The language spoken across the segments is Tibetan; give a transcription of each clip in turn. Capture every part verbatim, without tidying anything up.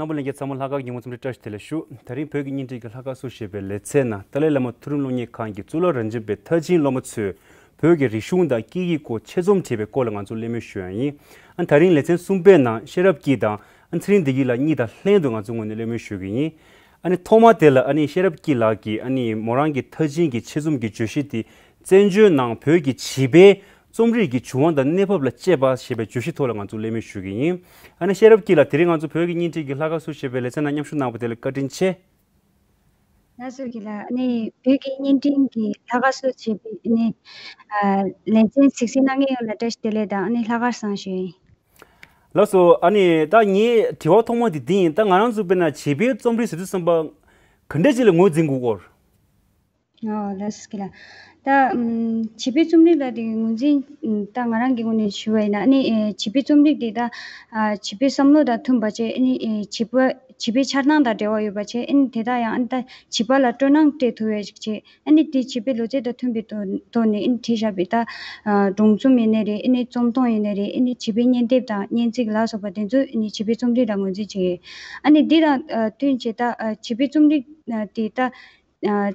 རྣམ་པ་ལྷན་རྒྱས་ཚང་མ་ལྷག་དཀར་གྱི་ཉིན་མོ་འཚམས་འདྲི་བཀྲ་ཤིས་བདེ་ལེགས་ཞུ། དེ་རིང་བོད་ཀྱི་བརྙན་འཕྲིན་གྱི་ལྷག་དཀར་སུ་ཞེས་པའི་ལེ་ཚན་ནང་ཏཱ་ལའི་བླ་མ་མཐོ་རིམ་སློབ་གཉེར་ཁང་གི་གཙུག་ལག་རབ་འབྱམས་པའི་མཐར་ཕྱིན་སློབ་མ་ཚོས་བོད་ཀྱི་རིག་གཞུང་དང་སྐད་ཡིག་སྐོར་ཆེད་རྩོམ་བྲིས་པའི་སྐོར་ལ་ང་ཚོ་གླེང་མོལ་ཞུ་ཡ་ཡིན། ཨ་ནི་དེ་རིང་ལེ་ཚན་གསུམ་པའི་ནང་ཤེས་རབ་སྐྱིད་དང་ཨ་ནི་ཚེ་རིང་བདེ་སྐྱིད་ལགས་གཉིས་དང་ལྷན་དུ་ང་ཚོའི་ངོས་ནས་གླེང་མོལ་ཞུ་གི་ཡིན། ཨ་ནི་ཐོག་མ་དེ་ལ་ཨ་ནི་ཤེས་རབ་སྐྱིད་ལགས་ཀྱིས་ཨ་ནི་མོ་རང་གི་མཐར་ཕྱིན་གྱི་ཆེད་རྩོམ་གྱི་བརྗོད་གཞི་དེ་བཙན་བྱོལ་ནང་བོད་ཀྱི་བྱིས་པའི་རྩོམ་རིག་གི་བྱུང་བ་དང་གནས་བབ་ལ་དཔྱད་པ་ཞེས་པའི་བརྗོད་གཞི་ཐོག་ལ་ང་ཚོ་གླེང་མོལ་ཞུ་གི་ཡིན། ཨ་ནི་ཤེས་རབ་སྐྱིད་ལགས་དེ་རིང་ང་ཚོ་བོད་ཀྱི་བརྙན་འཕྲིན་གྱི་ལྷག་དཀར་སུ་ཞེས་པའི་ལེ་ཚན་ནང་མཉམ་ཞུགས་གནང་བ་དེ་ལ་བཀའ་དྲིན་ཆེ། ལགས་སོ་སྐྱིད་ལགས། ཨ་ནི་བོད་ཀྱི་བརྙན་འཕྲིན་གྱི་ལྷག་དཀར་སུ་ཞེས་པའི་ཨ་ནི་ཨ་ལེ་ཚན་གཟིགས་གཟིགས་གནང་མཁན་ཡོངས་ལ་བཀྲ་ཤིས་བདེ་ལེགས་དང་ཨ་ནི་ལྷག་དཀར་བཟང་ཞུ་ཡིན། ལགས་སོ། ཨ་ནི་ད་ངའི་དྲི་བ་ཐོག་མ་དེ་འདི་ཡིན། ད་ང་རང་ཚོ་དཔེར་ན་བྱིས་པའི་རྩོམ་རིག་ཟེར་དུས་ཙམ་པ་ག་འདྲ་ཅིག་ལ་ངོས་འཛིན་དགོས་སྐོར། ཨོ་ལགས་སོ་སྐྱིད་ལགས། ད་ཨམ་བྱིས་པའི་རྩོམ་རིག་ལ་དེ་ངོས་འཛིན་ཨམ་ད་ང་རང་གི་ངོས་ནས་ཞུ་བ་ཡིན་ན་ཨ་ནི་ཨེ་བྱིས་པའི་རྩོམ་རིག་དེ་ད་ཨ་བྱིས་པའི་བསམ་བློ་དང་མཐུན་པ་བྱས། ཨ་ནི་ཨེ་བྱིས་པ་བྱིས་པའི་འཆར་སྣང་དང་འབྲེལ་བ་ཡོད་པ་བྱས། ཨ་ནི་དེ་དག་ཡང་ཨ་ནི་ད་བྱིས་པ་ལ་སྤྲོ་སྣང་སྤྲད་ཐུབ་ཡ་ཞིག་བྱས། ཨ་ནི་དེ་བྱིས་པའི་ལོ་ཚད་དང་མཐུན་པའི་ཐོག་ཐོག་ནས་ཨ་ནི་བྲིས་བཞག་པའི་ད་ཨ་སྒྲུང་རྩོམ་ཡིན་ནའི་རེད། ཨ་ནི་རྩོམ་ཐུང་ཡིན་ནའི་རེད། ཨ་ནི་བྱིས་པའི་སྙན་དེབ་དང་སྙན་ཚིག་ལ་སོགས་པ་དེ་ཚོ་ཨ་ནི་བྱིས་པའི་རྩོམ་རིག་ལ་ངོས་འཛིན་བྱེད་ཀྱི་ཡོད། ཨ་ནི་འདི་དང་ཨ་བསྟུན་བྱས་ད་ཨ་བྱིས་པའི་རྩོམ་རིག་ཨ་དེ་ད་ཨ་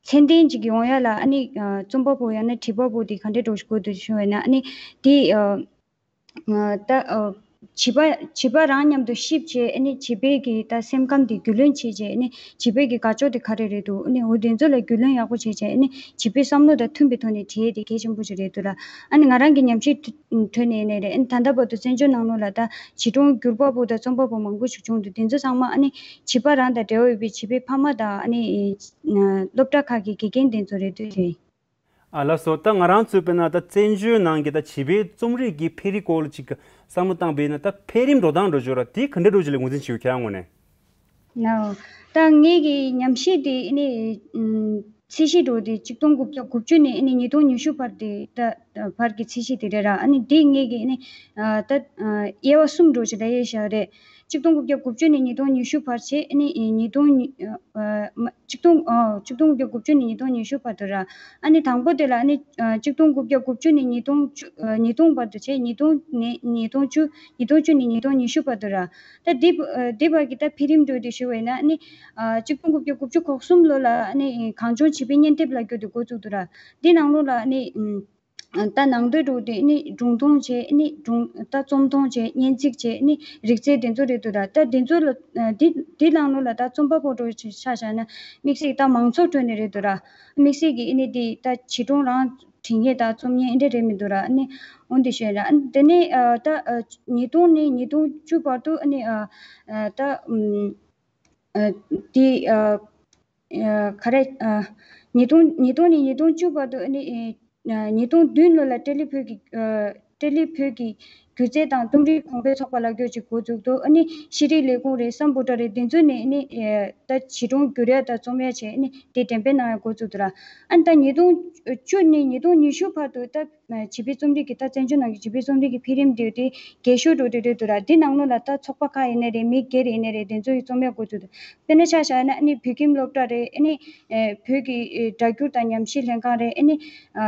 ཚད་ལྡན་ཅིག་ཡོང་ཡ་ལ་ཨ་ནི་ཨ་རྩོམ་པ་པོ་ཡང་ན་བྲིས་པ་པོ་དེ་ག་འདྲའི་འགྲོ་དགོས་འདུག་ཞུ་བས་ན། ཨ་ནི་དེ་ཨ་ཨ་ད་ཨ་བྱིས་པ་བྱིས་པ་རང་མཉམ་དུ་གཤིབ་བྱས། ཨ་ནི་བྱིས་པའི་གི་ད་སེམས་ཁམས་དེ་རྒྱུས་ལོན་བྱས་བྱས། ཨ་ནི་བྱིས་པའི་གི་དགའ་ཕྱོགས་དེ་ག་རེ་རེད་འདུག་ཨ་ནི་འོ་དེ་ཚོ་ལ་རྒྱུས་ལོན་ཡག་པོ་བྱས་བྱས། ཨ་ནི་བྱིས་པའི་བསམ་བློ་དང་མཐུན་པའི་ཐོག་ནས་བྲིས་དེ་གལ་ཆེན་པོ་ཞིག་རེད་འདུག་ལ། ཨ་ནི་ང་རང་གི་ཉམས་ཞིབ་ཁྲོད་ནས་ཡིན་ནའི་རེད། ཨ་ནི་ད་ལྟ་བར་དུ་བཙན་བྱོལ་ནང་ལོགས་ལ་ད་བྱིས་སྒྲུང་བསྒྱུར་པ་པོ་དང་རྩོམ་པ་པོ་མང་པོ་ཞིག་བྱུང་འདུག་དེ་ཚོ་ཚང་མ་ཨ་ནི་བྱིས་པ་རང་དང་འབྲེལ་བ་ཡོད་པའི་བྱིས་པའི་ཕ་མ་དང་ཨ་ནི་སློབ་གྲྭ་ཁག་གི་དགེ་རྒན་དེ་ཚོ་རེད་འདུག་ཞུ་ཡིན། ཨ་ལགས་སོ། ད་ང་རང་ཚོས་དཔེར་ན་ད་བཙན་བྱོལ་ནང་གི་ད་བྱིས་པའི་རྩོམ་རིག་གི་འཕེལ་རིམ་སྐོར་ལ་ཅིག་བསམ་བློ་བཏང་པས་ན། ད་འཕེལ་རིམ་འགྲོ་སྟངས་འགྲོ་ཕྱོགས་ར་དེ་ག་འདྲ་འགྲོ་ཅིག་ལ་ངོས་འཛིན་བྱེད་ཡོད་ཁྱེད་རང་ངོས་ནས། ནའོ། ད་ངེད་ཀྱི་ཉམས་ཞིབ་དེ་ཨ་ནི་ཨམ་ཚད་གཞི་འགྲོ་དེ་ཆིག་སྟོང་དགུ་བརྒྱ་དགུ་བཅུ་ནས་ཨ་ནི་ཉིས་སྟོང་ཉི་ཤུ་བར་དེ་ད་བར་གྱི་ཚད་གཞི་དེ་རེད་ར། ཨ་ནི་དེ་ངེད་ཀྱི་ཨ་ནི་ཨ་ད་ཨ་དབྱེ་བ་གསུམ་འགྲོ་ཅིག་ལ་དབྱེ་བཞག་རེད། ཆིག་སྟོང་དགུ་བརྒྱ་དགུ་བཅུ་ནས་ཉིས་སྟོང་ཉི་ཤུ་བར་བྱས། ཨ་ནི་ཨེ་ཉིས་སྟོང་ཉི་ཨ་མ་ཆིག་སྟོང་ཨ་ཆིག་སྟོང་དགུ་བརྒྱ་དགུ་བཅུ་ནས་ཉིས་སྟོང་ཉི་ཤུ་བར་དུ་ར། ཨ་ནི་དང་པོ་དེ་ལ་ཨ་ནི་ཨ་ཆིག་སྟོང་དགུ་བརྒྱ་དགུ་བཅུ་ནས་ཉིས་སྟོང་བཅུ་ཨ་ཉིས་སྟོང་བར་དུ་བྱས། ཉིས་སྟོང་ནས་ཉིས་སྟོང་བཅུ། ཉིས་སྟོང་བཅུ་ནས་ཉིས་སྟོང་ཉི་ཤུ་བར་དུ་ར། ད་འདི་ཨ་འདི་བར་གྱི་ད་འཕེལ་རིམ་འགྲོ་དེ་ཞུ་བས་ན། ཨ་ནི་ཨ་ཆིག་སྟོང་དགུ་བརྒྱ་དགུ་བཅུ་གོ་གསུམ་ལོ་ལ་ཨ་ནི་གངས་ལྗོངས་བྱིས་པའི་སྙན་དེབ་ལ་བསྒྱུར་ཏེ་འགོ་བཙུགས་འདུག་ར། འདི་ནང་ལོགས་ལ་ཨ་ནི་ཨམ་ད་ནང་དོན་འགྲོ་དེ་ཨ་ནི་སྒྲུང་ཐུང་བྱས། ཨ་ནི་སྒྲུང་ད་རྩོམ་ཐུང་བྱས། སྙན་ཚིག་བྱས། ཨ་ནི་རིག་རྩལ་དེ་ཚོ་རེད་འདུག་ར། ད་དེ་ཚོ་ལ་ཨ་འདི་འདི་ནང་ལོགས་ལ་ད་རྩོམ་པ་པོ་འགྲོ་ཆ་བཞག་ན་དམིགས་བསལ་ད་མང་ཚོགས་ཁྲོད་ནས་རེད་འདུག་ར། དམིགས་བསལ་གྱི་ཨ་ནི་དེ་ད་བྱིས་སྒྲུང་རང་བྲིས་མཁན་དང་རྩོམ་མཁན་ཨེ་འདྲ་རེད་མི་འདུག་ར། ཨ་ནི་འོན་ཏེ་ཤོད་ར། ཨ་ནི་དེ་ནས་ཨ་ད་ཨ་ཉིས་སྟོང་ནས་ཉིས་སྟོང་བཅུ་བར་དུ་ཨ་ནི་ཨ་ཨ་ད་ཨམ་ཨ་དེ་ཨ་ཨ་ག་རེ་ཨ་ཉིས་སྟོང་ཉིས་སྟོང་ནས་ཉིས་སྟོང་བཅུ་བར་དུ་ཨ་ནི་ཨ་ཉིས་སྟོང་བདུན་ལོ་ལ་ཏྲེ་ལི་བོད་ཀྱི་ཨ་ཏྲེ་ལི་བོད་ཀྱི་སྒྱུ་རྩལ་དང་རྩོམ་རིག་གོང་འཕེལ་ཚོགས་པ་ལ་སྐྱོར་ཅིག་འགོ་བཙུགས་འདུག་ཨ་ནི་ཤེས་རིག་ལས་ཁུངས་རེད། སམ་བྷོ་ཊ་རེད། དེ་ཚོ་ནས་ཨ་ནི་ཨེ་ད་བྱིས་སྒྲུང་བསྒྱུར་ཡ་དང་རྩོམ་ཡ་བྱས། ཨ་ནི་དེ་འགྲེམས་སྤེལ་གནང་ཡ་འགོ་བཙུགས་འདུག་ར། ཨ་ནི་ད་ཉིས་སྟོང་བཅུ་ནས་ཉིས་སྟོང་ཉི་ཤུ་བར་དུ་ད་བྱིས་པའི་རྩོམ་རིག་གི་ད་བཙན་བྱོལ་ནང་གི་བྱིས་པའི་རྩོམ་རིག་གི་འཕེལ་རིམ་དེ་དེ་རྒྱས་ཤོས་འགྲོ་དེ་རེད་འདུག་ར། དེ་ནང་ལོགས་ལ་ད་ཚོགས་པ་ཁག་ཡིན་ནའི་རེད། མི་སྒེར་ཡིན་ནའི་རེད། དེ་ཚོ་ཡི་རྩོམ་ཡ་འགོ་བཙུགས་འདུག་དཔེར་ན་ཆ་བཞག་ན་ཨ་ནི་བོད་ཁྱིམ་སློབ་གྲྭ་རེད། ཨ་ནི་ཨེ་བོད་ཀྱི་ཨེ་སྒྲ་སྒྱུར་དང་ཉམས་ཞིབ་ལྷན་ཁང་རེད། ཨ་ནི་ཨ་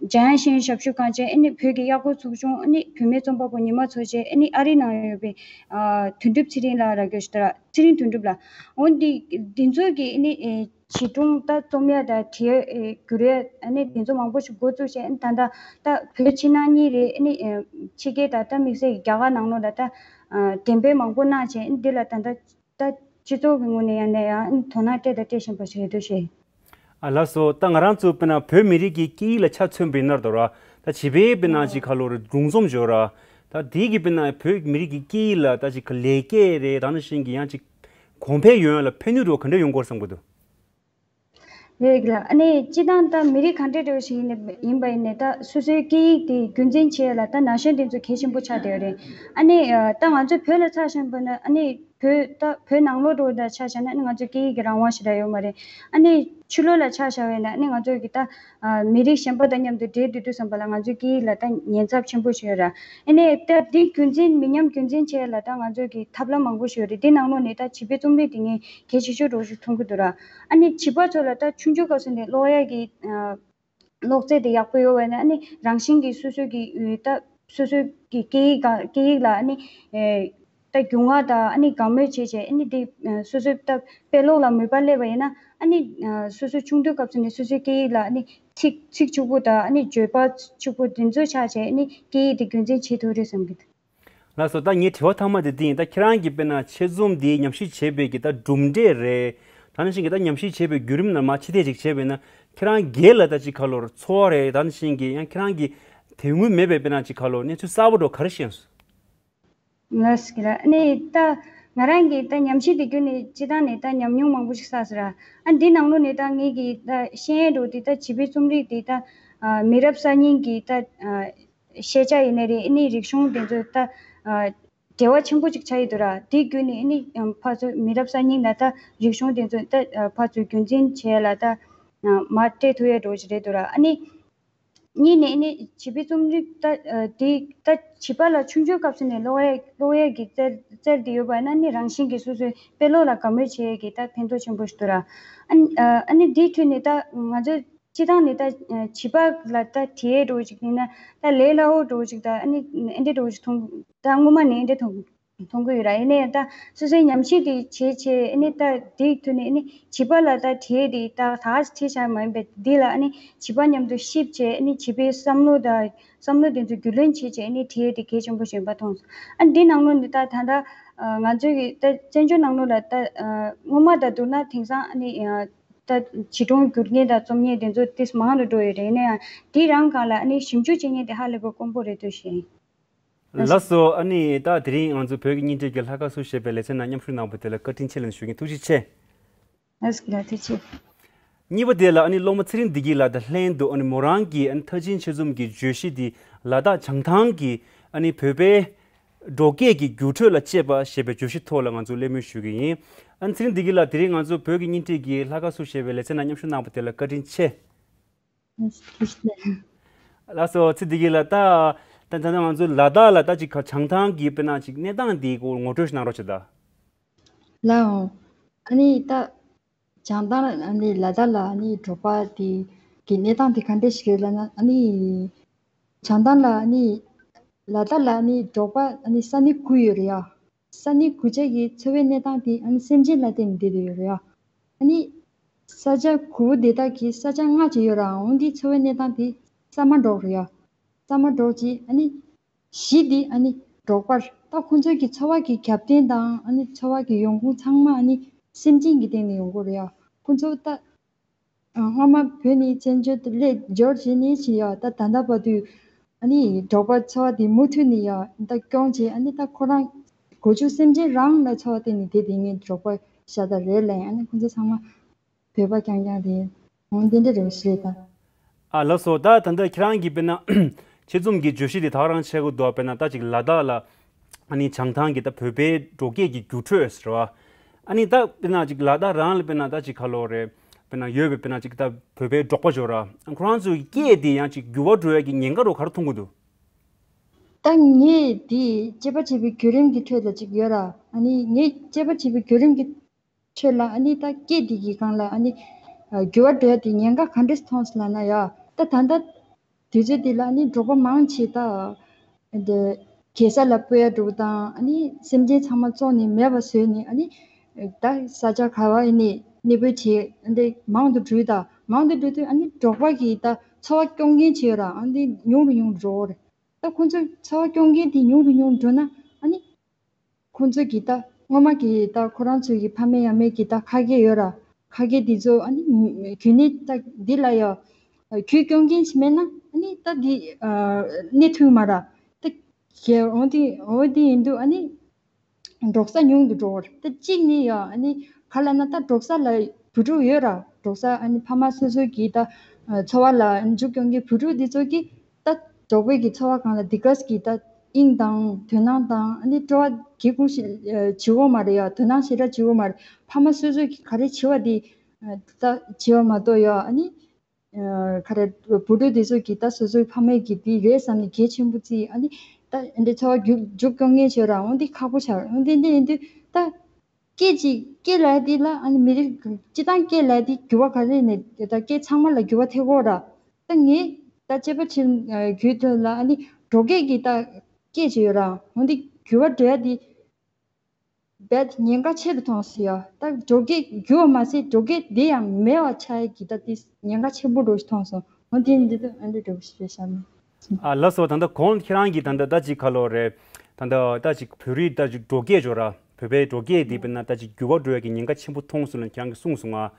འཇམ་དབྱངས་ཤེས་ཡོན་ཞབས་ཞུ་ཁང་བྱས། ཨ་ནི་བོད་ཀྱི་གཡག་སྒོ་ཚོགས་ཆུང་། ཨ་ནི་བུད་མེད་རྩོམ་པ་པོ་ཉི་མ་མཚོ་བྱས། ཨ་ནི་ཨ་རིའི་ནང་ཡོད་པའི་ཨ་དོན་གྲུབ་ཚེ་རིང་ལགས་ར་སྐྱོར་ཞིག་དང་། ཚེ་རིང་དོན་གྲུབ་ལགས། འོ་འདི་འདི་ཚོ་གི་ཨ་ནི་ཨེ་བྱིས་སྒྲུང་ད་རྩོམ་ཡ་དང་བྲིས་ཡ་ཨེ་བསྒྱུར་ཡ་ཨ་ནི་དེ་ཚོ་མང་པོ་ཞིག་འགོ་བཙུགས་བྱས། ཨ་ནི་ད་ལྟ་ད་བོད་ཕྱི་ནང་གཉིས་རེད། ཨ་ནི་ཨེ་ཕྱི་རྒྱལ་དང་ད་དམིགས་བསལ་གྱི་རྒྱ་གར་ནང་ལོགས་ལ་ད་ཨ་འགྲེམས་སྤེལ་མང་པོ་གནང་བྱས། ཨ་ནི་འདི་ལ་ད་ལྟ་ད་སྤྱི་ཚོགས་ཀྱི་ངོས་ནས་ཡང་ནས་ཡང་དོ་སྣང་སྤྲད་དང་སྤྲད་བཞིན་པ་ཞིག་རེད་འདུག་ཞེས། ཨ་ལགས་སོ། ད་ང་རང་ཚོ་དཔེར་ན་བོད་མི་རིགས་ཀྱི་སྐད་ཡིག་ལ་ཆ་མཚོན་པ་ཡིན་ན་འདྲ་ར། ད་བྱིས་པའི་དཔེར་ན་ཅིག་ཁ་ལོ་རེ་སྒྲུང་རྩོམ་བརྗོད་ར། ད་དེའི་གི་དཔེར་ན་བོད་མི་རིགས་ཀྱི་སྐད་ཡིག་ལ་ད་ཅིག་གི་ལེགས་སྐྱེས་རེད། ད་ནང་བཞིན་གྱི་ཡང་ཅིག་གོང་འཕེལ་ཡོང་ཡ་ལ་ཕན་ནུས་འདྲ་བོ་ག་འདྲ་ཡོང་གི་ཡོད་བསམ་གྱི་འདུག་རེད་ལགས། ཨ་ནི་སྤྱིར་བཏང་ད་མི་རིགས་ག་འདྲ་འདྲ་བོ་ཞིག་ཡིན་ན་ཡིན་པ་ཡིན་ནའི་ད་སོ་སོའི་སྐད་ཡིག་དེ་རྒྱུན་འཛིན་བྱེད་ཡ་ལ་ད་ན་གཞོན་དེ་ཚོ་གལ་ཆེན་པོ་ཆགས་བསྡད་ཡོད་རེད། ཨ་ནི་ད་ང་ཚོ་བོད་ལ་ཆ་བཞག་པ་ན་ཨ་ནི་བོད་ད་བོད་ནང་ལོགས་འདྲ་བོ་ད་ཆ་བཞག་ན་ཨ་ནི་ང་ཚོའི་སྐད་ཡིག་གི་རང་དབང་ཞེ་དྲག་ཡོད་མ་རེད། ཨ་ནི་ཕྱི་ལོགས་ལ་ཆ་བཞག་པ་ཡིན་ན་ཨ་ནི་ང་ཚོ་གི་ད་མི་རིགས་གཞན་པ་དང་མཉམ་དུ་འབྲེལ་བསྡད་དུས་ཙམ་པ་ལ་ང་ཚོའི་སྐད་ཡིག་ལ་ད་ཉེན་ཚབས་ཆེན་པོ་ཞིག་ཡོད་ར། ཨ་ནི་ད་འདི་རྒྱུན་འཛིན་མི་ཉམས་རྒྱུན་འཛིན་བྱེད་ཡ་ལ་ད་ང་ཚོ་གི་ཐབས་ལམ་མང་པོ་ཞིག་ཡོད་རེད། འདི་ནང་ལོགས་ནས་ད་བྱིས་པའི་རྩོམ་རིག་དེ་ངས་གལ་ཆེ་ཤོས་འདྲ་བོ་ཞིག་མཐོང་གི་འདུག་ར། ཨ་ནི་བྱིས་པ་ཚོ་ལ་ད་ཆུང་ཆུང་སྐབས་སུ་ནས་ཀློག་ཡ་གི་ཨ་ཀློག་རྩལ་དེ་ཡག་པོ་ཡོད་པ་ཡིན་ན་ཨ་ནི་རང་བཞིན་གྱིས་སོ་སོ་གི་ད་སོ་སོ་གི་སྐད་ཡིག་ག་སྐད་ཡིག་ལ་ཨ་ནི་ཨེ་ ད་རྒྱུས་མངའ་དང་ཨ་ནི་དགའ་མོས་བྱས་བྱས་ཨ་ནི་དེ་སོ་སོའི་ད་དཔེ་ཀློག་ལ་མོས་པ་སླེབས་པ་ཡིན་ན་ཨ་ནི་སོ་སོའི་ཆུང་དུས་སྐབས་སུ་ནས་སོ་སོའི་སྐད་ཡིག་ལ་ཨ་ནི་ཚིག་ཚིག་ཕྱུག་པོ་དང་ཨ་ནི་བརྗོད་པ་ཕྱུག་པོ་དེ་ཚོ་ཆགས་བྱས་ཨ་ནི་སྐད་ཡིག་དེ་རྒྱུན་འཛིན་བྱེད་ཐུབ་རེད་བསམ་གི་འདུག་ལགས་སོ། ད་ངའི་དྲི་བ་མཐའ་མ་དེ་འདི་ཡིན། ད་ཁྱེད་རང་གིས་དཔེར་ན་ཆེད་རྩོམ་འདི་ཉམས་ཞིབ་བྱས་པའི་གི་ད་གྲུབ་འབྲས་རེད། ད་ནང་བཞིན་གི་ད་ཉམས་ཞིབ་བྱས་པའི་བརྒྱུད་རིམ་ནང་མ་ཕྱི་བལྟས་ཅིག་བྱས་པས་ན་ཁྱེད་རང་སྒེར་ལ་ད་ཅིག་ག་ལོར་ཚོར་བ་རེད། ད་ནང་བཞིན་གི་ཡང་ཁྱེད་རང་གི་དེ་སྔོན་མེད་པའི་དཔེར་ན་ཅིག་ག་ལོར་གནས་ཚུལ་གསར་པ་འགྲོ་ག་རེ་ཤེས་སོང་། ལགས་སོ། ཨ་ནི་ད་ང་རང་གི་ད་ཉམས་ཞིབ་དེ་བརྒྱུད་ནས་སྤྱི་བཏང་ནས་ད་ཉམས་མྱོང་མང་པོ་ཞིག་བསགས་སོང་ར། ཨ་འདི་ནང་ལོགས་ནས་ད་ངེད་ཀྱི་ད་ཤེས་ཡོན་འགྲོ་དེ་ད་བྱིས་པའི་རྩོམ་རིག་དེ་ད་མི་རབས་གསར་རྙིང་གི་ད་ཤེས་བྱ་ཡིན་ནའི་རེད། ཨ་ནི་རིག་གཞུང་དེ་ཚོ་ད་འབྲེལ་བ་ཆེན་པོ་ཅིག་ཆགས་ཡོད་འདུག་ར། དེ་བརྒྱུད་ནས་ཨ་ནི་ཕར་ཚུར་མི་རབས་གསར་རྙིང་ལ་ད་རིག་གཞུང་དེ་ཚོ་ད་ཕར་ཚུར་རྒྱུན་འཛིན་བྱས་ལ་ད་མར་སྤྲད་ཐུབ་ཡ་འགྲོ་ཞིག་རེད་འདུག་ར། ཨ་ནི་གཉིས་ནས་ཨ་ནི་བྱིས་པའི་རྩོམ་རིག་ད་དེ་ད་བྱིས་པ་ལ་ཆུང་ཆུང་སྐབས་སུ་ནས་ཀློག་ཡ་ཀློག་ཡ་གི་རྩལ་རྩལ་དེ་ཡོད་པ་ན་ཨ་ནི་རང་བཞིན་གྱིས་སོ་སོའི་དཔེ་ཀློག་ལ་དགའ་མོས་བྱེད་ཡ་གི་ད་ཕན་ཐོགས་ཆེན་པོ་ཞིག་འདུག་ར། ཨ་ནི་ཨ་ནི་དེའི་ཁྲོད་ནས་ད་ང་ཚོས་སྤྱི་བཏང་ནས་ད་བྱིས་པ་ལ་ད་བྲིས་ཡས་འགྲོ་ཅིག་ཡིན་ན་ད་ལས་སླ་བོ་འགྲོ་ཅིག་ད་ཨ་ནི་ཨེ་འདྲས་འགྲོ་ཅིག་མཐོང་ད་སྔོན་མ་ནས་ཨེ་འདྲས་མཐོང་མཐོང་གི་ཡོད་ར། ཡིན་ནའི་ད་སོ་སོའི་ཉམས་ཞིབ་དེ་བྱེད་བྱེད་ཨ་ནི་ད་དེའི་ཐོག་ནས་ཨ་ནི་བྱིས་པ་ལ་ད་བྲིས་ཡས་དེ་ད་ད་བྲིས་བྱ་མ་ཡིན་པའི་འདི་ལ་ཨ་ནི་བྱིས་པ་མཉམ་དུ་གཤིབ་བྱས་ཨ་ནི་བྱིས་པའི་བསམ་བློ་ད་བསམ་བློ་དེ་ཚོ་རྒྱུས་ལོན་བྱེད་བྱས་ཨ་ནི་བྲིས་ཡས་དེ་གལ་ཆེན་པོ་ཞིག་ཡིན་པ་མཐོང་སོང་། ཨ་ནི་འདི་ནང་ལོགས་ནས་ད་ད་ལྟ་ང་ཚོའི་གི་ད་བཙན་བྱོལ་ནང་ལོགས་ལ་ད་སྔོན་མ་དང་བསྡུར་ན་དེང་སང་ཨ་ནི། ད་བྱིས་སྒྲུང་བསྒྱུར་མཁན་དང་རྩོམ་མཁན་དེ་ཚོ་ཏིས་མང་དུ་འགྲོ་ཡོད་རེད། ཡིན་ན་ཡང་དེ་རང་སྒང་ལ་ཨ་ནི་ཞིབ་འཇུག་བྱེད་མཁན་དེ་ཧ་ལས་པའི་དཀོན་པོ་རེད་འདུག་ཞེས། ལགས་སོ། ཨ་ནི་ད་དེ་རིང་ང་ཚོ་བོད་ཀྱི་བརྙན་འཕྲིན་གྱི་ལྷ་ཁ་སུ་ཞེས་པའི་ལེ་ཚན་ནང་མཉམ་ཞུགས་གནང་བ་དེ་ལ་བཀའ་དྲིན་ཆེ་ལབ་ཞུ་གི་ཡིན། ཐུགས་རྗེ་ཆེ། ལགས་སོ། ཐུགས་རྗེ་ཆེ། གཉིས་པ་དེ་ལ་ཨ་ནི་སློབ་མ་ཚེ་རིང་བདེ་སྐྱིད་ལགས་དང་ལྷན་དུ་ཨ་ནི་མོ་རང་གི་ཨ་ནི་མཐར་ཕྱིན་ཆེད་རྩོམ་གྱི་བརྗོད་གཞི་དེ་ལ་དྭགས་བྱང་ཐང་གི་ཨ་ནི་བོད་པའི་འབྲོག་སྐད་ཀྱི་འགྱུར་འགྲོས་ལ་དཔྱད་པ་ཞེས་པའི་བརྗོད་གཞི་ཐོག་ལ་ང་ཚོ་གླེང་མོལ་ཞུ་གི་ཡིན། ཨ་ནི་ཚེ་རིང་བདེ་སྐྱིད་ལགས་དེ་རིང་ང་ཚོ་བོད་ཀྱི་བརྙན་འཕྲིན་གྱི་ལྷ་ཁ་སུ་ཞེས་པའི་ལེ་ཚན་ནང་མཉམ་ཞུགས་གནང་བ་དེ་ལ་བཀའ་དྲིན་ཆེ། ལགས་སོ། ཚེ་བདེ་སྐྱིད་ལགས་ད་ད་ད་ང་ཚོ་ལ་དྭགས་ལ་ད་ཅིག་བྱང་ཐང་གི་དཔེར་ན་ཅིག་གནས་སྟངས་འདིའི་སྐོར་ངོ་སྤྲོད་ཞིག་གནང་རོགས་བྱེད་ད། ལགས་འོང་། ཨ་ནི་ད་བྱང་ཐང་ཨ་ནི་ལ་དྭགས་ལ་ཨ་ནི་འབྲོག་པ་དེ་གི་གནས་སྟངས་དེ་ག་འདྲ་ཞིག་རེད་ལབ་ན། ཨ་ནི་བྱང་ཐང་ལ་ཨ་ནི་ལ་དྭགས་ལ་ཨ་ནི་འབྲོག་པ་ཨ་ནི་ས་གནས་དགུ་ཡོད་རེད་ཡ། ས་གནས་དགུ་ཆ་གི་འཚོ་བའི་གནས་སྟངས་དེ་ཨ་ནི་སེམས་ཅན་ལ་བརྟེན་ནས་བསྡད་ཡོད་རེད་ཡ། ཨ་ནི་ས་ཆ་དགུ་པོ་དེ་དག་གི་ས་ཆ་ལྔ་ཅིག་ཡོད་ར། འོན་ཏེ་འཚོ་བའི་གནས་སྟངས་དེ་ས་མ་འབྲོག་རེད་ཡ། ས་མ་འབྲོག་ཅིག་ཨ་ནི་བཞི་དེ་ཨ་ནི་འབྲོག་པ་རེད། ད་ཁོང་ཚོའི་གི་འཚོ་བ་གི་རྒྱབ་རྟེན་དང་ཨ་ནི་འཚོ་བ་གི་ཡོང་ཁུངས་ཚང་མ་ཨ་ནི་སེམས་ཅན་གྱི་སྟེང་ནས་ཡོང་གི་རེད་ཡ། ཁོང་ཚོ་ད་སྔོན་མ་བོད་ནས་བཙན་བྱོལ་དུ་སླེབས་འབྱོར་བྱས་ནས་ཅི་ཡ་ད་ད་ལྟ་བར་དུ་ཨ་ནི་འབྲོག་པ་འཚོ་བ་དེ་མུ་མཐུད་ནས་ཡ་ད་སྐྱོང་བྱས། ཨ་ནི་ད་ཁོ་རང་སྒོ་ཕྱུགས་སེམས་ཅན་རང་ལ་འཚོ་བ་བརྟེན་ནས་བསྡད་བསྡད་མཁན་འབྲོག་པ་ཤ་སྟག་རེད་ལབ། ཨ་ནི་ཁོང་ཚོ་ཚང་མ་བོད་པ་རྐྱང་རྐྱང་རེད། འོང་དེ་འདྲ་རེད་ཞེས་ད། ཨ་ལགས་སོ། ད་ད་ལྟ་ཁྱེད་རང་གིས་དཔེར་ན་ཆེད་རྩོམ་གྱི་བརྗོད་གཞི་དེ་ད་ག་རང་བྱེད་དགོས་འདུག་དཔེར་ན་ད་ཅིག་ལ་དྭགས་ལ་ཨ་ནི་བྱང་ཐང་གི་ད་བོད་པའི་འབྲོག་སྐད་ཀྱི་འགྱུར་འགྲོས་ཟེར་བ། ཨ་ནི་ད་དཔེར་ན་ཅིག་ལ་དྭགས་རང་ལ་དཔེར་ན་ད་ཅིག་ག་ལོ་རེད། དཔེར་ན་ཡོད་པའི་དཔེར་ན་ཅིག་ད་བོད་པའི་འབྲོག་པ་ཅིག་ཡོད་ར། ཁོ་རང་ཚོའི་སྐད་དེ་ཡང་ཅིག་འགྱུར་བ་འགྲོ་ཡ་གི་ཉེན་ཁ་རོ་ག་རེ་མཐོང་གི་འདུག་ད་ངས་དེ་དཔྱད་པ་བྱས་པའི་བརྒྱུད་རིམ་གྱི་ཁྲོད་ལ་ཅིག་ཡོད་ར། ཨ་ནི་ངས་དཔྱད་པ་བྱས་པའི་བརྒྱུད་རིམ་གྱི་ཁྲོད་ལ་ཨ་ནི་ད་སྐད་འདི་གི་སྒང་ལ་ཨ་ནི་འགྱུར་བ་འགྲོ་ཡ་དེ་ཉེན་ཁ་ག་འདྲས་མཐོང་སོང་ལབ་ན་ཡ། ད་ད་ལྟ་དུས་ཚོད་འདི་ལ་ཨ་ནི་འབྲོག་པ་མང་ཆེ་ད་འདི་གེ་སར་ལ་སྤོ་ཡ་འགྲོ་དང་། ཨ་ནི་སེམས་ཅན་ཚང་མ་བཙོང་ནས་མེད་པ་བཟོས་ནས་ཨ་ནི་ད་ས་ཆ་ག་བ་ཡིན་ནས་གནས་སྤོས་བྱས་ཨ་འདི་མང་དུ་འགྲོ་དང་། མང་དུ་འགྲོ་དུས་ཨ་ནི་འབྲོག་པ་གི་ད་འཚོ་བ་སྐྱོང་མཁན་བྱས་ར་ཨ་འདི་ཉུང་རུ་ཉུང་རུ་འགྲོ་གི་རེད། ད་ཁོང་ཚོ་འཚོ་བ་སྐྱོང་མཁན་དེ་ཉུང་རུ་ཉུང་རུ་འགྲོ་ན་ཨ་ནི་ཁོང་ཚོ་གི་ད་སྔོན་མ་གི་ད་ཁོ་རང་ཚོ་གི་ཕ་མེས་ཡང་མེས་ཀྱི་ད་ཁ་སྐད་ཡོད་ར། ཁ་སྐད་འདི་ཚོ་ཨ་ནི་རྒྱུན་ནས་ད་འདི་ལ་ཡ་རྒྱུད་སྐྱོང་མཁན་ཞིག་མེད་ན་ཨ་ནི་ད་འདི་གནས་ཐུབ་མ་ར། ད་གལ་འོང་དེ་འོང་དེ་ཡིན་དུས་ཨ་ནི་འབྲོག་ས་ཉུང་དུ་འགྲོ་བར། ད་གཅིག་ནི་ཡ་ཨ་ནི་ག་ལ་ན་ད་འབྲོག་ས་ལ་བུ་ཕྲུག་ཡོད་ར། འབྲོག་ས་ཨ་ནི་ཕ་མ་སོ་སོ་གི་ད་འཚོ་བ་ལ་འཇུག་སྐྱོང་གི་བུ་ཕྲུག་འདི་ཚོ་གི་ད་འབྲོག་པའི་གི་འཚོ་བ་སྒང་ལ་འདི་གས་གི་ད་དབྱིངས་དང་དོ་སྣང་དང་ཨ་ནི་སྤྲོ་བ་གི་ཀུང་ཞིག་བྱེད་འོ་མ་རེད་ཡ། དོ་སྣང་ཞེ་དྲག་བྱེད་འོ་མ་རེད། ཕ་མ་སོ་སོ་གི་ག་རེ་བྱེད་བ་འདི་ད་བྱེད་བ་མ་གཏོགས་ཡ་ཨ་ནི། ག་རེ་བུ་ཕྲུག་དེ་ཚོ་གིས་ད་སོ་སོའི་ཕ་མས་ཀྱི་དེ་རེད་བསམ་ནས་གལ་ཆེན་པོ་བརྩིས། ཨ་ནི་ད་འདི་འཚོ་བ་རྒྱུག་རྒྱུག་སྐྱོང་མཁན་བྱོས་ར་འོན་ཏེ་ཁག་པོ་ཆགས། འོན་ཏེ་འདི་ཡིན་དུས་ད་སྐད་ཅིག་སྐད་ལབ་དེ་ལ་ཨ་ནི་མི་རིགས་སྤྱི་བཏང་སྐད་ལབ་དེ་འགྱུར་བ་ག་རེ་ནས་ད་སྐད་ཚང་མ་ལ་འགྱུར་བ་ཐེབས་ཀྱི་ཡོད་ར། ད་ངས་ད་དཔྱད་པ་བྱེད་རྒྱུའི་དོན་ལ་ཨ་ནི་འབྲོག་སྐད་ཀྱི་ད་སྐད་ཅིག་ཡོད་ར་འོན་ཏེ་འགྱུར་བ་འགྲོ་ཡ་དེ། རྦད་ཉེན་ཁ་ཆེ་རུ་མཐོང་སོང་ཡ། ད་འབྲོག་སྐད་རྒྱུ་བ་མ་ཟད་འབྲོག་སྐད་འདི་ཡང་མེད་པ་ཆགས་ཡ་གི་ད་དེ་ཉེན་ཁ་ཆེན་པོ་འགྲོ་ཞིག་མཐོང་སོང་། འོ་དེ་འདི་ད་ཨ་འདྲ་འགྲོ་ཞིག་རེད་ཤག་ནི། ཨ་ལགས་སོ། ད་ལྟ་གོང་ཁྱེད་རང་གིས་ད་ལྟ་ད་ཅིག་ག་ལོ་རེད། ད་ལྟ་ད་ཅིག་བོད་རིགས་ད་ཅིག་འབྲོག་སྐད་ཅོ་ར། བོད་པའི་འབྲོག་སྐད་འདི་དཔེར་ན་ད་ཅིག་འགྱུར་བ་འགྲོ་ཡ་གི་ཉེན་ཁ་ཆེན་པོ་མཐོང་སོང་ལ་ཁྱེད་རང་གིས་གསུངས་སོང་ང་།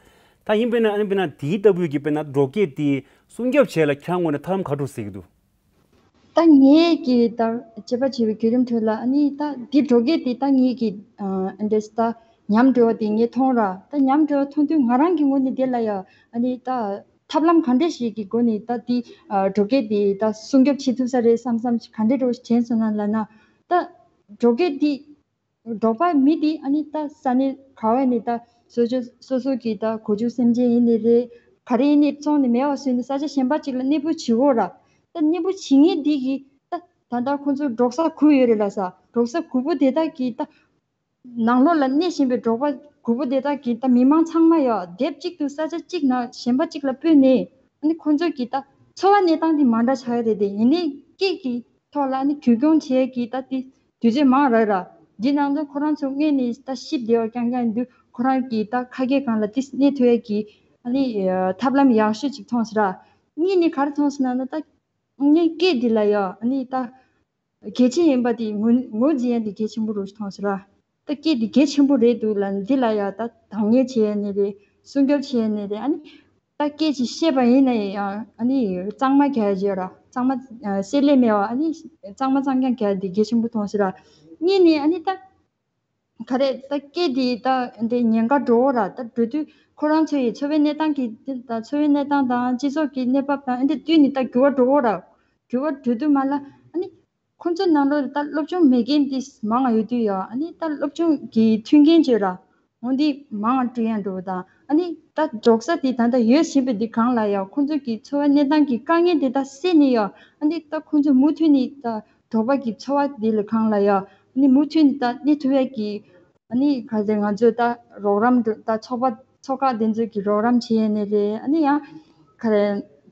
ད་ཡིན་དཔེར་ན་ཨ་ནི་དཔེར་ན་དེའི་ལྟ་བུའི་གི་དཔེར་ན་འབྲོག་སྐད་འདི་སྲུང་སྐྱོབ་བྱེད་ལ་ཁྱེད་རང་ངོས་ནས་ཐབས་ལམ་ག་འདྲ་ཟེར་གྱི་འདུག་ད་ངས་ཀྱི་ད་དཔྱད་པ་བྱས་པའི་བརྒྱུད་རིམ་ཁྲོད་ལ་ཨ་ནི་ད་འདི་འབྲོག་སྐད་འདི་ད་ངས་ཀྱི་ཨ་འདྲས་ད་ཉམས་འགྲོ་བ་འདི་ངས་མཐོང་ར། ད་ཉམས་འགྲོ་བ་མཐོང་དུས་ང་རང་གི་ངོས་ནས་འདི་ལ་ཡ་ཨ་ནི་ད་ཐབས་ལམ་ག་འདྲས་ཞིག་གི་སྒོ་ནས་ད་འདི་ཨ་འབྲོག་སྐད་འདི་ད་སྲུང་སྐྱོབ་བྱེད་ཐུབ་ས་རེད་བསམ་བསམ་ཞིག་ག་འདྲས་འགྲོ་དྲན་སོང་ན་ལབ་ན། ད་འབྲོག་སྐད་འདི་འབྲོག་པ་མི་འདི་ཨ་ནི་ད་ས་གནས་ག་བ་ནས་ད་སོ་སོ་སོ་སོ་གི་ད་གོ་ཆུ་སེམས་ཅན་ཡིན་ནི་རེད། ག་རེ་ཡིན་ནི་བཙོང་ནི་མེད་པ་བཟོས་ནི་ས་ཆ་གཞན་པ་ཅིག་ལ་གནས་སྤོ་བྱེད་འོ་ར། ད་གནས་སྤོ་བྱེད་མཁན་འདི་གི་ད་ད་ལྟ་ཁོང་ཚོ་འབྲོག་ས་དགུ་ཡོད་རེད་ལ་ས། འབྲོག་ས་དགུ་པོ་དེ་དག་གི་ད་ནང་ལོགས་ལ་གནས་བཞིན་པའི་འབྲོག་པ་དགུ་པོ་དེ་དག་གི་ད་མི་མང་ཚང་མ་ཡ་སྡེབ་གཅིག་ཏུ་ས་ཆ་གཅིག་ནང་གཞན་པ་གཅིག་ལ་སྤོས་ནས་ཨ་ནི་ཁོང་ཚོ་གི་ད་འཚོ་བ་གནས་སྟངས་དེ་མ་འདྲ་ཆགས་ཡ་རེད། དེ་ཡིན་ནའི་སྐད་ཀྱི་ཐོག་ལ་ནི་རྒྱུས་སྐྱོང་བྱེད་ཀྱི་ད་དེ་དུས་ཚོད་མང་ར་ར། འདི་ནང་དུ་ཁོ་རང་ཚོ་སྔོན་ནས་ད་ཤི་བདེ་བ་རྐྱང་རྐྱང་ཡིན་དུས་ཁོ་རང་གི་ད་ཁ་སྐད་སྒང་ལ་དེ་གནས་ཐུབ་ཡ་གི་ཨ་ནི་ཐབས་ལམ་ཡག་ཤོས་ཅིག་མཐོང་སོང་ར། གཉིས་ནི་ག་རེ་མཐོང་སོང་ན་ད་ངས་སྐད་འདི་ལ་ཡ་ཨ་ནི་ད་གལ་ཆེ་ཡིན་པ་དེ་ངོས་ངོས་འཛིན་ཡ་དེ་གལ་ཆེན་པོ་རུ་མཐོང་སོང་ར། ད་སྐད་འདི་གལ་ཆེན་པོ་རེད་འདུག་ལ་འདི་ལ་ཡ་ད་དང་ངེས་བྱེད་ཡ་ནི་རེད། སྲུང་སྐྱོབ་བྱེད་ཡ་ནི་རེད། ཨ་ནི། ད་སྐད་ཅིག་བཤད་པ་ཡིན་ན་ཡང་ཨ་ནི་གཙང་མ་རྒྱག་ཡ་ཡོད་ར། གཙང་མ་ཨ་བསྲེ་ལྷད་མེད་པ་ཨ་ནི་གཙང་མ་གཙང་རྐྱང་རྒྱག་ཡ་འདི་གལ་ཆེན་པོ་མཐོང་སོང་ར། གཉིས་ནི་ཨ་ནི་ད་ག་རེ་ད་སྐད་འདི་ད་འདི་ཉེན་ཁ་འགྲོ་འོ་ར། ད་འགྲོ་དུས་ཁོ་རང་ཚོ་ཡི་འཚོ་བའི་གནས་སྟངས་ཀྱི་ད་འཚོ་བའི་གནས་སྟངས་དང་སྤྱི་ཚོགས་ཀྱི་གནས་བབ་དང་ཨ་འདི་བསྟུན་ནས་ད་འགྱུར་བ་འགྲོ་འོ་ར། འགྱུར་བ་འགྲོ་དུས་མ་ལ་ཨ་ནི། ཁོང་ཚོ་ནང་ལོགས་ལ་ད་སློབ་སྦྱོང་མེད་མཁན་དེ་མང་བ་ཡོད་དུས་ཡ་ཨ་ནི་ད་སློབ་སྦྱོང་གི་མཐུན་རྐྱེན་བཅོས་ར། འོ་འདི་མང་བ་བསྐྲུན་ཡ་འགྲོ་བ་དང་ཨ་ནི་ད་འབྲོག་ས་དེ་ད་ལྟ་ཡོད་བཞིན་པའི་འདི་སྒང་ལ་ཡ་ཁོང་ཚོ་གི་འཚོ་བ་གནས་སྟངས་ཀྱི་དཀའ་ངལ་དེ་ད་སེལ་ནས་ཡ་ཨ་ནི་ད་ཁོང་ཚོ་མུ་མཐུད་ནས་ད་འབྲོག་པ་གི་འཚོ་བ་འདི་ལ་སྒང་ལ་ཡ་ཨ་ནི་མུ་མཐུད་ནས་ད་གནས་ཐུབ་ཡ་གི་ཨ་ནི་ག་ཚོད་ང་ཚོས་ད་རོགས་རམ་འགྲོ་ད་ཚོགས་པ་ཚོགས་ཁག་དེ་ཚོ་གི་རོགས་རམ་བྱེད་ཡ་ནི་རེད། ཨ་ནི་ཡང་ག་རེ་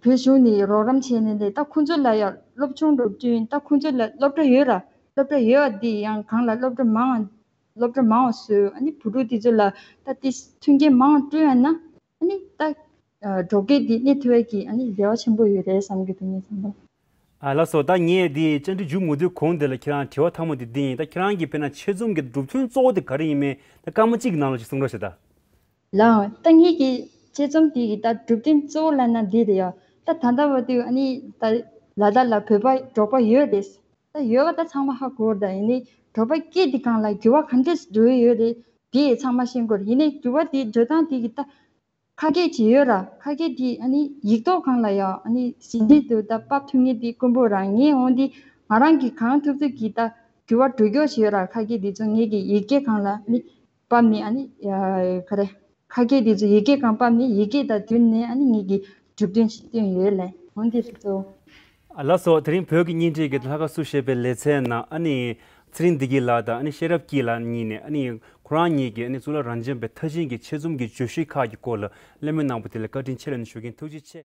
བོད་གཞུང་ནས་རོགས་རམ་བྱས་ནས་ནས་ད་ཁོང་ཚོ་ལ་ཡང་སློབ་སྦྱོང་འགྲོ་བསྐྲུན། ད་ཁོང་ཚོ་ལ་སློབ་གྲྭ་ཡོད་ར། སློབ་གྲྭ་ཡོད་པ་འདི་ཡང་གང་ལ་སློབ་གྲྭ་མང་སློབ་གྲྭ་མང་བ་བཟོས། ཨ་ནི་བུ་ཕྲུག་དེ་ཚོ་ལ་ད་དེ་མཐུན་རྐྱེན་མང་བ་བསྐྲུན་ཡ་ན་ཨ་ནི་ད་འབྲོག་སྐད་འདི་གནས་ཐུབ་ཡ་གི་ཨ་ནི་རེ་བ་ཆེན་པོ་ཡོད་རེད་བསམ་གྱི་འདུག་ངའི་བསམ་པར། ཨ་ལགས་སོ། ད་ངས་འདི་བཅར་འདྲི་མཇུག་མ་བསྡུས་གོང་དེ་ལ་ཁྱེད་རང་དྲི་བ་ཐ་མ་དེ་འདི་ཡིན། ད་ཁྱེད་རང་གི་དཔེར་ན་ཆེད་རྩོམ་གྱི་གྲུབ་དོན་གཙོ་བོ་དེ་ག་རེ་ཡིན་མིན་ད་སྐར་མ་གཅིག་གི་ནང་ལ་ཅིག་གསུང་རོགས་བྱེད་ད། ལགས། ད་ངེད་ཀྱི་དཔྱད་རྩོམ་དེ་གི་ད་གྲུབ་དོན་གཙོ་བོ་ལབ་ན་འདི་རེད་ཡ། ད་ད་ལྟ་བར་དུ་ཨ་ནི་ད་ལ་དྭགས་ལ་བོད་པ་འབྲོག་པ་ཡོད་རེད། ད་ཡོད་པ་ད་ཚང་མ་ཧ་གོ་རེད། ད་ཡིན་ནའི་འབྲོག་པ་སྐད་འདི་སྒང་ལ་འགྱུར་བ་ག་འདྲས་འགྲོ་ཡི་ཡོད་རེད། དེ་ཚང་མ་ཤེས་དགོས་རེད། ཡིན་ནའི་འགྱུར་བ་དེ་འགྲོ་སྟངས་དེ་གི་ད་ཁ་སྐད་ཅིག་ཡོད་ར། ཁ་སྐད་དེ་ཨ་ནི་ཡིག་ཐོག་སྒང་ལ་ཡ་ཨ་ནི་ཟིན་བྲིས་དུ་ད་ཕབ་ཐུབ་མཁན་དེ་དཀོན་པོ་ར། ངས་འོང་དེ་ང་རང་གི་གང་ཐུབ་ཐུབ་ཀྱི་ད་འགྱུར་བ་འགྲོ་རྒྱུ་ཞིག་ཡོད་ར། ཁ་སྐད་དེ་ཚོ་ངེད་ཀྱི་ཡི་གེ་སྒང་ལ་ཨ་ནི་ཕབ་ནས་ཨ་ནི་ཡ་ག་རེ་ཁ་སྐད་དེ་ཚོ་ཡི་གེ་སྒང་ཕབ་ནས་ཡི་གེ་དང་བསྟུན་ནས་ཨ་ནི་ངེད་ཀྱི་གྲུབ་དོན་ཞིག་བཏོན་ཡོད་ལེ། འོང་དེ་རེད་ཚོ། ཨ་ལགས་སོ། དེ་རིང་བོད་ཀྱི་བརྙན་འཕྲིན་གྱི་ལྷག་དཀར་བསུ་ཞེས་པའི་ལེ་ཚན་ནང་ཨ་ནི་ཚེ་རིང་བདེ་སྐྱིད་ལགས་དང་ཨ་ནི་ཤེས་རབ་སྐྱིད་ལགས་གཉིས་ནས་ཨ་ནི་ཁོ་རང་གཉིས་ཀྱིས་ཨ་ནི་གཙུག་ལག་རང་བཙན་པའི་མཐའ་ཅན་གྱི་ཆེད་རྩོམ་གྱི་བརྗོད་གཞི་ཁག་གི་སྐོར་ལ་གླེང་མོལ་གནང་པ་དེ་ལ་བཀའ་དྲིན་ཆེ་ལབ་ནས་ཞུ་གིན། ཐུགས་རྗེ་ཆེ།